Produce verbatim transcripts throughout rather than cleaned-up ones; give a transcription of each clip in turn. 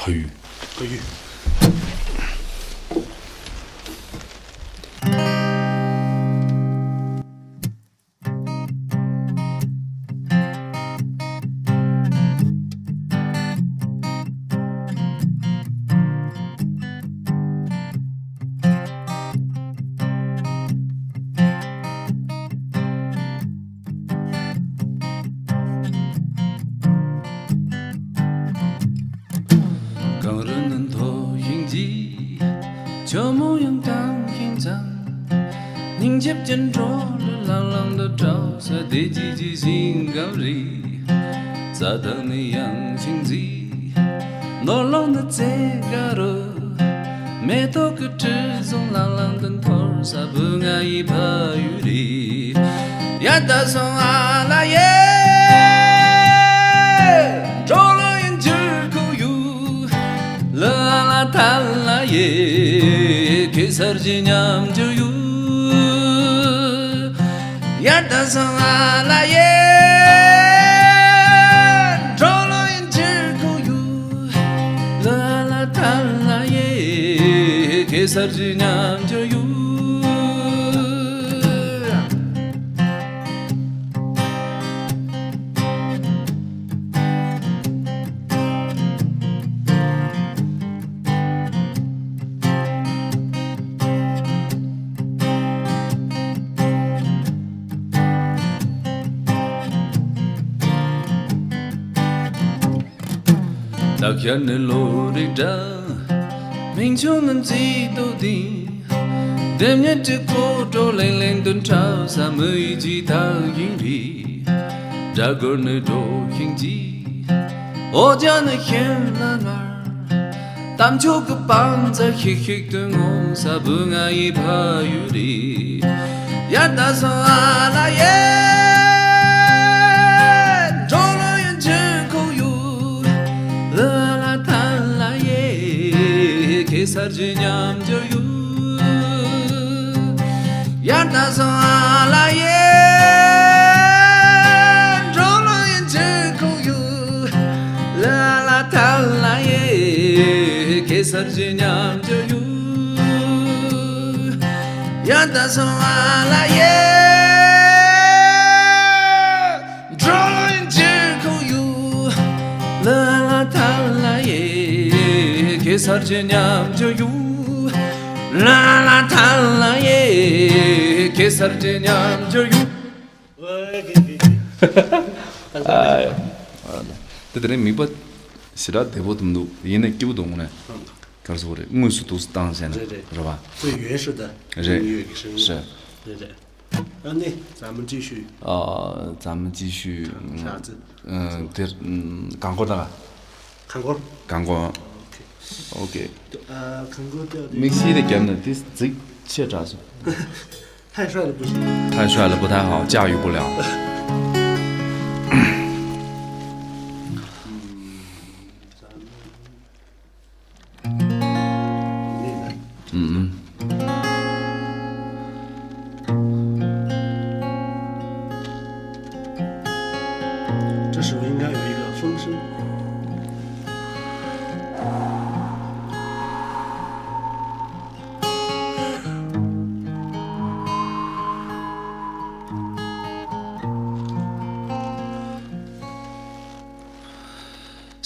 ཕ་ཡུལ། ཕ་ཡུལ། གངས་རི་ནི་མཐོ་ཞིང་བརྗིད། ཆུ་མོ་ཡང་གྲང་ཞིང་གཙང་། སྙིང་རྗེ་ཅན་འགྲོ་ལ་ལང་ལང་དུ་བྲོ་ས་དེ་ཅི་ཅི་ཞིང་ཁམས་རི། རྩྭ་ཐང་ནི་ཡངས་ཤིང་མཛེས། ནོར་ལོངས་ནི་རྩེ་དགའ་རུ། མེ་ཏོག་གི་དྲི་བསུང་ལང་ལང་དུ་འཐོར་ས་བུ་ང་ཡི་ཕ་ཡུལ་རེད། ཡ་ད་སོང་ཨ་ལ་ཡེ། འགྲོ་ལ་ཡིན་འཇིར་ཁུག་ཡུལ། ལ་ཨ་ལ་ཐ་ལ་ཡེ། གེ་སར་གྱི་ཉམས་འགྱུར་ཡུལ། ཡ་ད་སང་ཨ་ལ་ཡེ། འགྲོ་ལོ་ཡིན་ཕྱིར་ཁུག་ཡུལ། ལ་ལ་ཐ་ལ་ཡེ། གེ་སར་གྱི་ཉམས་འགྱུར་ཡུལ། ད་ཁྱེད་ནི་ལོ་རེ་འདྲ། མིང་ཆུང་ནི་མཛེས་སྡུག་ལྡན། ལྡེམ་མཉེན་གྱི་ཁོ་གྲོ་ལེང་ལེང་དུ་འཁྲབ་ས་མི་ཡི་ཇི་ཐག་ཡིན་རེད། སྦྲ་གུར་ནི་སྒྲོག་ཤིང་ལྗིད། འོ་ཇ་ནི་ཤིང་ལ་ངར། གཏམ་མཆོག་གི་བང་རྩལ་ཤིག་ཤིག་ཏུ་ངོམ་ས་བུ་ང་ཡི་ཕ་ཡུལ་རེད། ཡ་ད་སོང་ཨ་ལ་ཡེ། འགྲོ་ལོ་ཡིན་ཕྱིར་ཁུག་ཡུལ། ལ་ལ་ཐ་ལ་ཡེ། གེ་སར་གྱི་ཉམས་འགྱུར་ཡུལ། ཡ་ད་སོང་ཨ་ལ་ཡེ། འགྲོ་ལོ་ཡིན་ཕྱིར་ཁུག་ཡུལ། ལ་ལ་ཐ་ལ་ཡེ། གེ་སར་གྱི་ཉམས་འགྱུར་ཡུལ། ཡ་ད་སོང་ཨ་ལ་ཡེ། འགྲོ་ལོ་ཡིན་ཕྱིར་ཁུག་ཡུལ། ལ་ལ་ཐ་ལ་ཡེ། གེ་སར་གྱི་ཉམས་འགྱུར་ཡུལ། ལ་ལ་ཐ་ལ་ཡེ། གེ་སར་གྱི་ཉམས་འགྱུར་ཡུལ། ཨ་ཡ། དེ་དེ་རིང་མིག་པ་ཞེ་དྲག་བདེ་པོ་འདུག་ཡིན་ནའི་སྐྱིད་པོ་འདུག་ངོ་ནས། གར་སོ་རེད། དངོས་སུ་འདུག་སེ་བཏང་ཟེར་ན་རེད་རེད། རེད་པ། དེ་ཡོད་ཤོད་ད། རེད། ཡོད་ཀྱི་ཤོད། རེད། རེད་རེད། ཨ་ནི་ཛ་མུ་ཅིག་ཤུ། ཨ། ཛ་མུ་ཅིག་ཤུ། ཤ་ཚི། ཨ། དེར་གང་གོ་ད། གང་གོ། གང་གོ། ཨོ་ཁེ། ཨོ་ཁེ། ཨ། གང་གོ་དེ། དམིགས་བསལ་དེ་བརྒྱབ་ན་དེ་རྫིག་ཆེ་དྲགས་སོང་། 太帅了不行。 太帅了不太好，驾驭不了。 嗯嗯。 这时候应该有一个风声。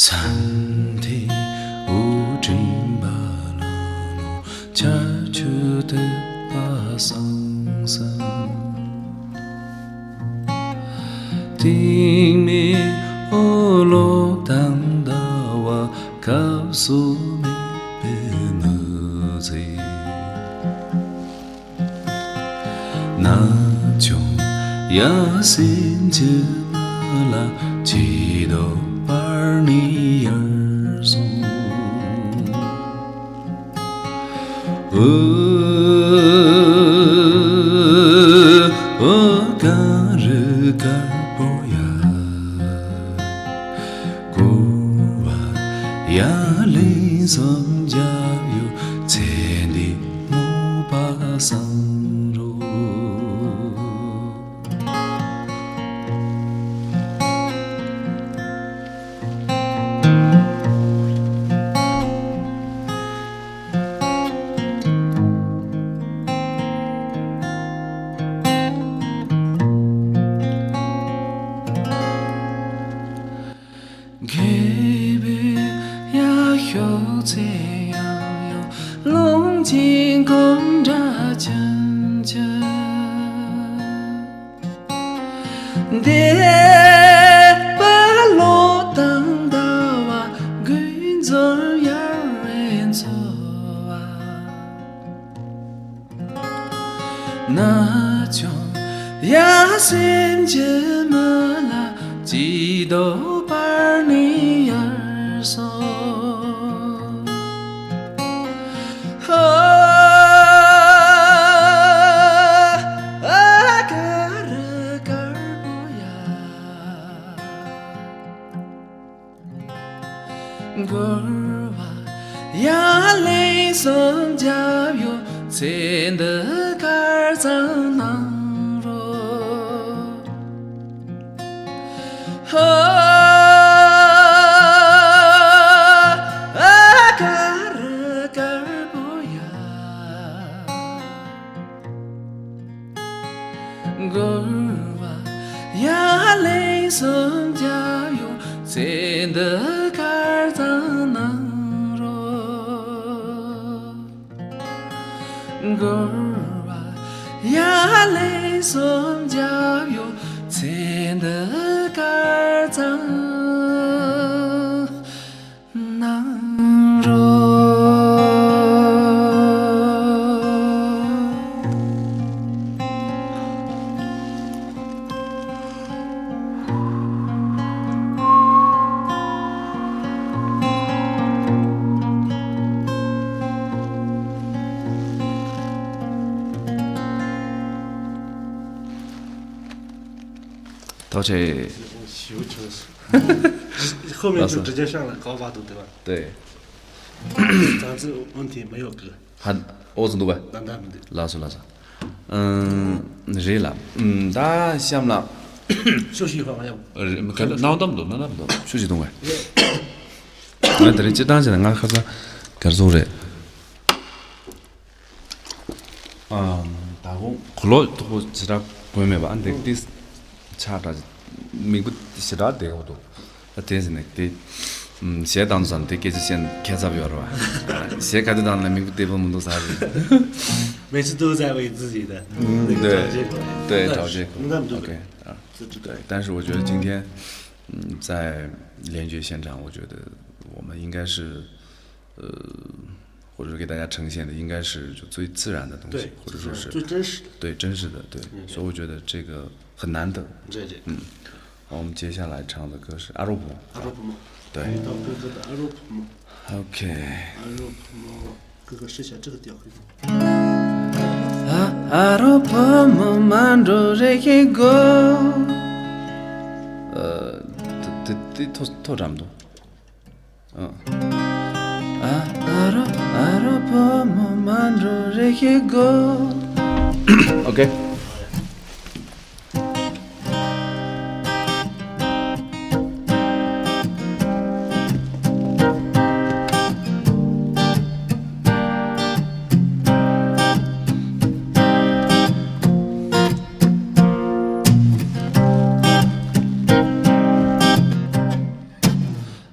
ས་མཐའི་དབུ་སྤྲིན་པ་ལ་ལོ་ཆར་ཆུ་དུད་པ་སང་སང་། སྟིང་མའི་འོད་ལོག་དང་ཟླ་བ་སྐབས་སུ་མེད་པའི་མི་ཚེ། ན་ཆུང་ཡ་སེམས་ཀྱི་མ་ལ་ཆེ་དོ་པར་ནི་ཡར་སོང་། འུ་འུ་གངས་རི་དཀར་པོ་ཡ། སྐོར་བ་ཡ་ལེ་སོམ་རྒྱབ་ཡོད་ཚེ་འདི་མོ་པ་སང་རོ། ཁྱོད་ཚེ་ཡང་ཡང་ལོངས་སྤྱོད་གོམ་སྒྲ་ཆུན་ཆུན། འདས་པ་ལོ་དང་ཟླ་བ་དགུ་འཛོམས་ཡར་བའི་འཚོ་བ། ན་ཆུང་ཡ་སེམས་ཀྱི་མི་ལ་ཅི་ལྟོ་བར་ནས་ཡར་སོང་། ཨ་ཀ་རི་དཀར་པོ་ཡ། འགོར་བ་ཡ་ལན་གསུམ་བརྒྱབ་ཡོད། ཚེ་འདི་ཁར་ཙམ་གནང་རོགས། ཧ། ཨ་ཀ་རི་དཀར་པོ་ཡ། འགོར་བ་ཡ་ལན་གསུམ་བརྒྱབ་ཡོད། ཚེ་འདི་ཁར་ཙམ་གནང་རོགས། འགོར་བ་ཡ་ལན་གསུམ་བརྒྱབ་ཡོད། ཚེ་འདི་ཁར་ཙམ་གནང་རོགས། ཐུགས་རྗེ་ཆེ། 后面就直接上了高八度，对吧？对。嗓子问题没有歌。还，我是对吧？那那不对。 ལགས་སོ་ལགས་སོ། ཨང་། རེད་ལ། ཨང་། ད་གཤམ་ལ། 休息一会儿吗？要不？ རེད། ག་ལ་ནང་དམ་འདུག་ནང་དམ་འདུག་ཤུ་ཞིག་གཏོང་བས། ང་དེ་རིང་སྤྱིར་བཏང་བྱས་ན་ང་ཁ་སང་གར་སོང་རེད། ཨང་། ད་གོང་གོ་ལོག་ཐོག་ཞེ་དྲག་གོན་མེད་པ། ཨ་འདི་ཏིས་ཆགས་འདྲ། མིག་བུ་ཞེ་དྲག་བསྡད་ཡོད་འདུག་ད་དེ་ཟེར་ནས་དེ། ཨམ། གཞས་བཏང་དུས་ཙམ་དེ་སྐད་ཆ་བཤད་ཁྱད་མཚར་ཡོད་རེད་བ། གཞས་ག་དུས་བཏང་ན་མིག་བུ་བདེ་པོ་མི་འདུག་ཟེར་རེད། 每次都在为自己的那个对，找借口。对，找借口。对，OK，啊，对，但是我觉得今天，嗯，在连觉现场，我觉得我们应该是，呃，或者说给大家呈现的应该是就最自然的东西，对，或者说是最真实的。对，真实的，对。嗯，对。所以我觉得这个很难得。对，对。嗯。好，我们接下来唱的歌是《阿罗婆》。阿罗婆嘛。对。回到哥哥的阿罗婆嘛。OK。阿罗婆嘛，哥哥试一下这个调可以吗？ ཨ་ཨ་རོ་བུ་མོ་མ་འགྲོ་རེ་ཁྱེད་དགོས། ཨ། དེ་དེ་དེ་ཐོ་ཐོ་འགྲམ་དུ། ཨ། ཨ་ཨ་རོ་ཨ་རོ་བུ་མོ་མ་འགྲོ་རེ་ཁྱེད་དགོས། ཨོ་ཁེ།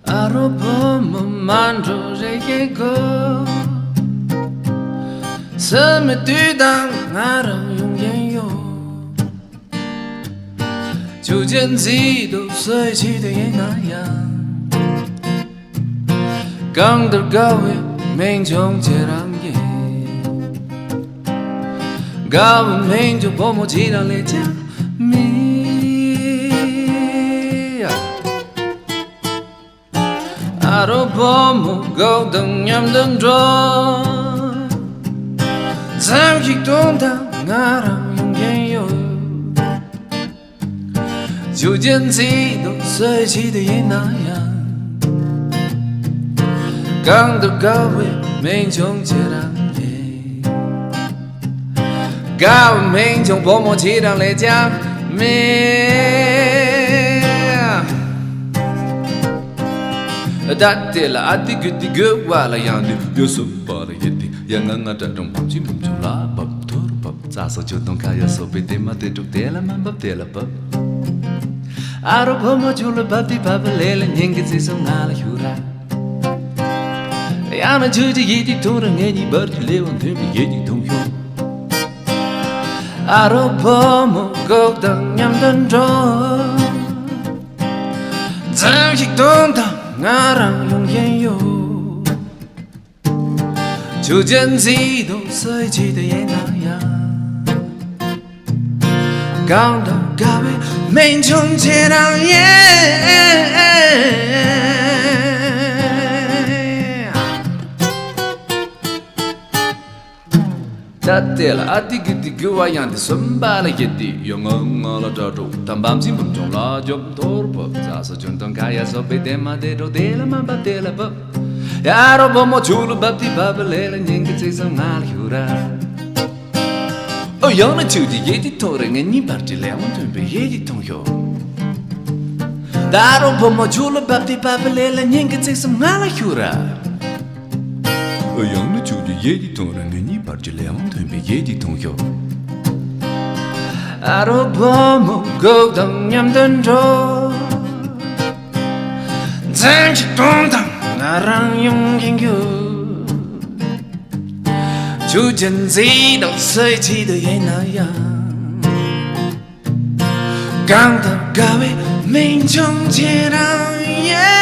ཨ་རོ་བུ་མོ་མ་འགྲོ་རེ་ཁྱེད་དགོས། སེམས་མི་དུས་དང་ང་རང་ཡོང་གིན་ཡོད། ཆུ་ཆེན་མཛེས་སྡུག་སུ་ཞིག་ཏུ་ཡིན་ན་ཡང་། གང་ལྟར་དགའ་བའི་མིང་ཆུང་ཁྱེད་རང་ཡིན། དགའ་བའི་མིང་ཆུང་བུ་མོ་ཁྱེད་རང་ལས་ཀྱང་མིན། ཨ་རོ་བུ་མོ་གོག་དང་མཉམ་དུ་འགྲོ། མཚམས་ཤིག་སྟོང་དང་ང་རང་ཡོང་གིན་ཡོད། ཆུ་ཆེན་མཛེས་སྡུག་སུ་ཞིག་ཏུ་ཡིན་ན་ཡང་། གང་ལྟར་དགའ་བའི་མིང་ཆུང་ཁྱེད་རང་ཡིན། དགའ་བའི་མིང་ཆུང་བུ་མོ་ཁྱེད་རང་ལས་ཀྱང་མིན། ད་དེ་ལ་ཨ་ཏི་གུ་ཏི་གུ་བ་ལ་ཡང་དུ་ཡོ་སུ་བ་ལ་ཡེ་ཏི་ཡ་ང་ང་ཏྲ་ཀྲུང་བམ་ཅི་བུམ་ཆུང་ལ་བབ་ཐུར་བབ་ཙ་སོ་ཆུ་དུང་ཁ་ཡ་སོ་པའི་དེ་མ་དེ་དྲུག་དེ་ལ་མ་བབ་དེ་ལ་བབ། ཨ་རོ་བུ་མོ་ཆུང་ལ་བབ་དི་བབ་ལེ་ལ་ཉིན་གི་ཚེ་སོ་ང་ལ་ཞུ་ར། ཡང་ན་ཆོས་ཀྱི་ཡེ་གཅིག་མཐོང་རང་། ངེད་གཉིས་བར་གྱི་ལས་དབང་མཐུན་པའི་ཡེ་གཅིག་མཐོང་ཤོག་ཨ་རོ་བུ་མོ་གོག་དང་མཉམ་དུ་འགྲོ། མཚམས་ཤིག་སྟོང་དང་ང་རང་ཡོང་གིན་ཡོད། ཆུ་ཆེན་མཛེས་སྡུག་སུ་ཡི་ཆེད་དུ་ཡིན་ན་ཡང་། གང་དང་དགའ་བའི་མིག་ཆུང་ཁྱེད་རང་ཡིན། ད་དེ་ལ་ཨ་ཏི་གི་ཏི་གི་བ་ཡང་དེ་སུམ་པ་ལ་ཡེ་ཏི་ཡོ་ང་ང་ལ་དྲ་གྲོགས་དམ་པམ་ཚིམ་བུམ་ཆུང་ལ་འཇོམས་ཐོར་བབ་རྩ་ས་ཆུན་དང་ཁ་ཡ་སོགས་པའི་དེ་མ་དེ་གྲོགས་དེ་ལ་མ་པ་དེ་ལ་བབ། ཡ་རོ་བུ་མོ་ཆུ་ལ་བབ་ཏི་བབ་ལེ་ལ་ཉིན་གི་ཚིག་སང་ང་ལ་ཞུ་ར། ཨོ་ཡང་ན་ཆུ་གི་ཡེ་ཏི་ཐོག་རེ་ངེད་གཉིས་བར་གྱི་ལས་དབང་མཐུན་པའི་ཡེ་ཏི་མཐོང་ཤོག་ད་རོ་བུ་མོ་ཆུ་ལ་བབ་ཏི་བབ་ལེ་ལ་ཉིན་གི་ཚིག་སང་ང་ལ་ཞུ་ར། ཨོ་ཡང་ན་ཆུ་གི་ཡེ་ཏི་ཐོག་རེ་ངེད་གཉིས་བར་གྱི་ལས་དབང་མཐུན་པའི་ཡེ་ཏི་མཐོང་ཤོག་ཨ་རོ་བུ་མོ་གོག་དང་མཉམ་དུ་འགྲོ། མཚམས་ཤིག་སྟོང་དང་ང་རང་ཡོང་གིན་ཡོད། ཆུ་ཆེན་མཛེས་སྡུག་སུ་ཡི་ཆེད་དུ་ཡིན་ན་ཡང་། གང་དང་དགའ་བའི་མིག་ཆུང་ཁྱེད་རང་ཡིན།